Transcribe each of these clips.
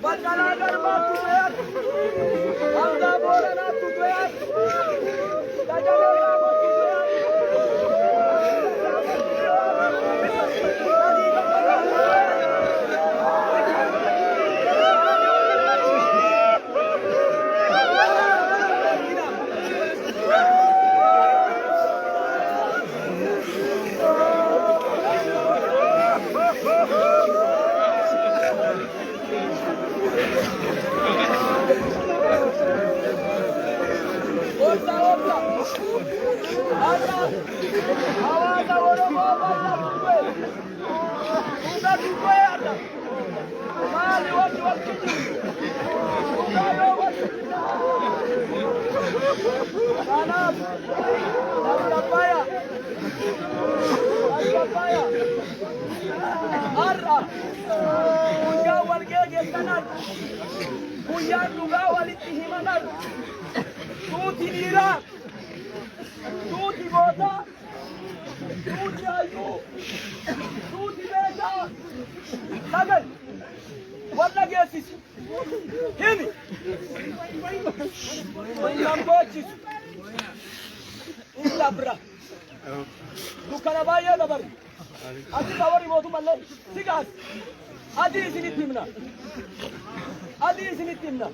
Baqqalaa Garbaattu du'e. Hamzaa Booranaattu du'e. Dajanee Xaafottu du'e. Obsa obsa. Har'a hawaasa Oromoo bal'aatu du'e. Dhugatu du'e har'a. Maali wanti wal kijibu? Dhugaa yoo wal Kanaaf tasgabbaaya. Tasgabbaaya. Har'a guyyaa wal geeggeessanan, guyyaan dhugaa walitti himanan, duuti dhiiraa, duuti gootaa, duuti hayyuu, duuti beekaa, sagal wal dhageessisi. Himi. Nan boochisu. In dabra. Dukkana baay'ee dabarre. Asirraa warri mootummallee si gaas. Adii isinitti himna. Adii isinitti himna.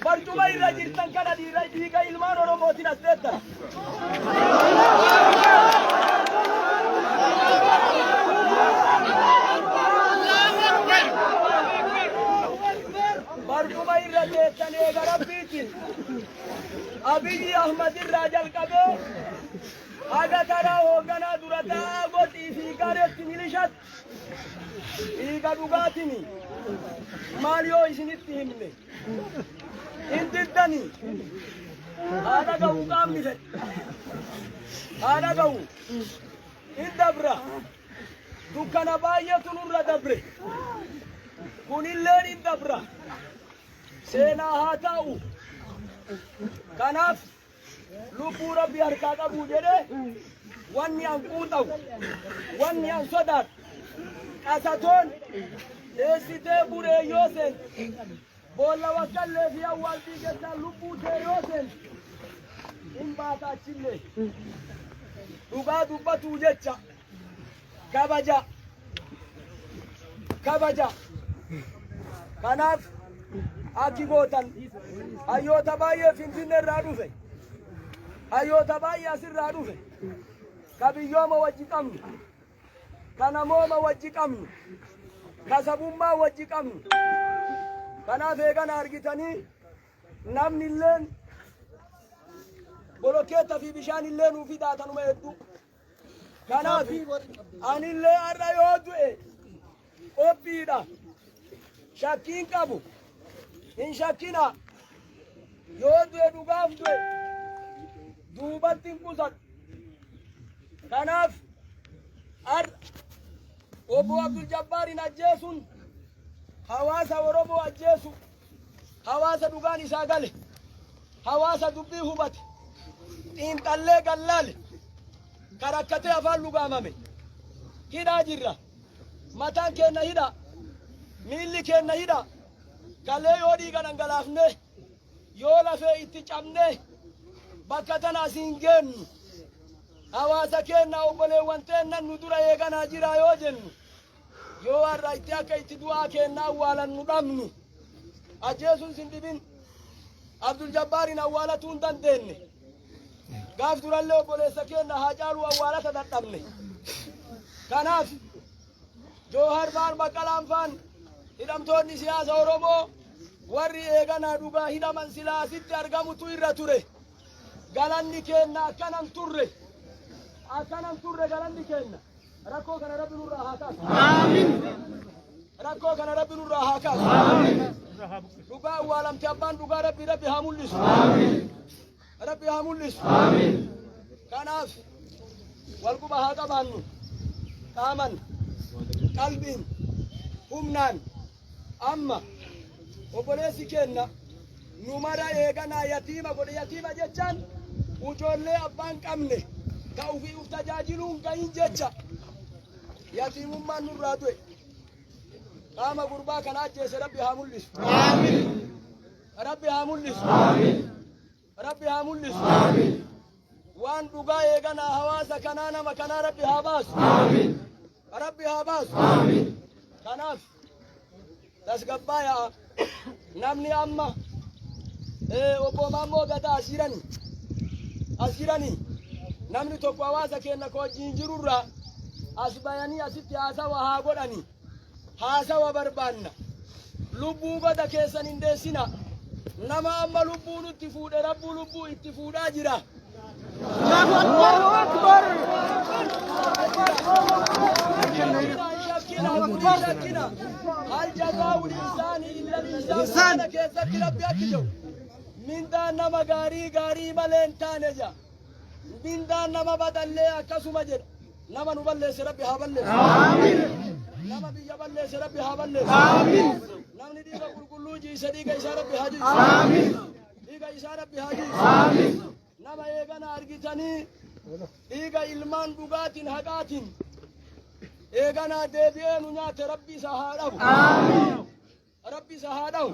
Barcuma irra jirtan kana dhiira dhiiga ilmaan Oromootiin as teettan. Barcuma irra teettan eega Rabbiitiin. Abiyyi Ahmad irraa jalqabee haga taraa hoogganaa dura taa'aa goxii fi gareetti milishatti dhiiga dhugaatini. Maal yoo isinitti himne hin diddanii? Haa dhaga'u qaamni fedhe. Haa dhaga'u. Hin dabra. Dukkana baay'eetu nurra dabre. Kunilleen hin dabra. Seenaa haa ta'u. Kanaaf lubbuu Rabbi harkaa qabuu jedhee wanni an quuxawu, wanni an sodaadhu, qasatoon dheessitee buree yoo seente, boolla wakkallee fi awwaaltii keessaan lubbuu tee yoo seente, hin baata achillee. Dhugaa dubbatuu jecha kabaja kabaja. Kanaaf akki gootan hayyoota baay'ee Finfinnee irraa dhufe, hayyoota baay'ee asirraa dhufe, ka biyyooma wajji qabnu, ka namooma wajji qabnu, ka sabummaa wajji qabnu. Kanaaf eegana argitanii namni illeen bolokkeetta fi bishaan illee nuu fidaa tanuma hedduu. Kanaaf anillee har'a yoo du'e qophiidha. Shakkiin qabu. Hin shakkina. Yoo du'e dhugaaf du'e. Duubatti hin qusadhu. Kanaaf har'a obbo Abdul Jabbaarin ajjeesuun hawaasa Oromoo ajjeesu, hawaasa dhugaan isaa gale, hawaasa dubbii hubate, xiinxallee gallaale, ka rakkatee afaan lugaamame hidhaa jirra. Mataan keenna hidha, miilli keenna hidha. Kalee yoo dhiiga dhangalaafne, yoo lafee itti cabne, bakka tana asiin geennu. Hawaasa keenna, obboleewwan teennan nu dura eeganaa jira yoo jennu, yoo har'a itti akka itti du'aa keenna awwaalannu dhabnu, ajjeesuun sin dhibin. Abdul Jabbaarin awwaalatuu hin dandeenne. Gaaf durallee obboleessa keenna Haacaaluu awwaalata dadhabne. Kanaaf Joohar faan, Baqqalaan faan, hidhamtoonni siyaasa Oromoo warri eeganaa dhugaa hidhaman silaa asitti argamutu irra ture. Galanni keenna akkanan turre. Akkanan turre galanni keenna. Rakkoo kana Rabbi nurraa haa kaasu. Rakkoo kana Rabbi nurraa haa kaasu. Dhugaa awwaalamte, abbaan dhugaa Rabbi Rabbi haa mul'isu. Rabbi haa mul'isu. Kanaaf wal quba haa qabaannu. Qaaman, qalbiin, humnaan amma obboleessi keenna nu mara eeganaa yatiima godhe. Yatiima jechaan ijoollee abbaan qabne, ka ufii uf tajaajiluu hin gahin jecha. Yatiimummaan nurraa du'e. Qaama gurbaa kana ajjeese Rabbi haa mul'isu. Rabbi haa mul'isu. Rabbi haa mul'isu. Waan dhugaa eeganaa hawaasa kanaa nama kanaa Rabbi haa baasu. Rabbi haa baasu. Kanaaf tasgabbaayaa. Namni amma obbo Maammoo Gadaa as jirani as jirani, namni tokko hawaasa keenya ka wajjin jirurraa as bayanii asitti haasawa haa godhani. Haasawa barbaanna. Lubbuu bada keessan hin deessina. Nama amma lubbuu nutti fuudhe Rabbuu lubbuu itti fuudhaa jira. Allahu Akbar. Shakkina shakkina. هل جزاء الإحسان إلا الإحسان. Kana keessatti Rabbi akki jedhu, mindaan nama gaarii gaarii malee hin taane jedha. Mindaan nama badallee akkasuma jedha. Nama nu balleesse Rabbi haa balleessu. Nama biyya balleesse Rabbi haa balleessu. Namni dhiiga qulqulluu jiise dhiiga isaa Rabbi haa jiisu. Dhiiga isaa Rabbi haa jiisu. Nama eegana argitanii dhiiga ilmaan dhugaatiin haqaatiin eeganaa deebi'ee nu nyaate, Rabbi isa haa dhabu. Rabbi isa haa dhabu.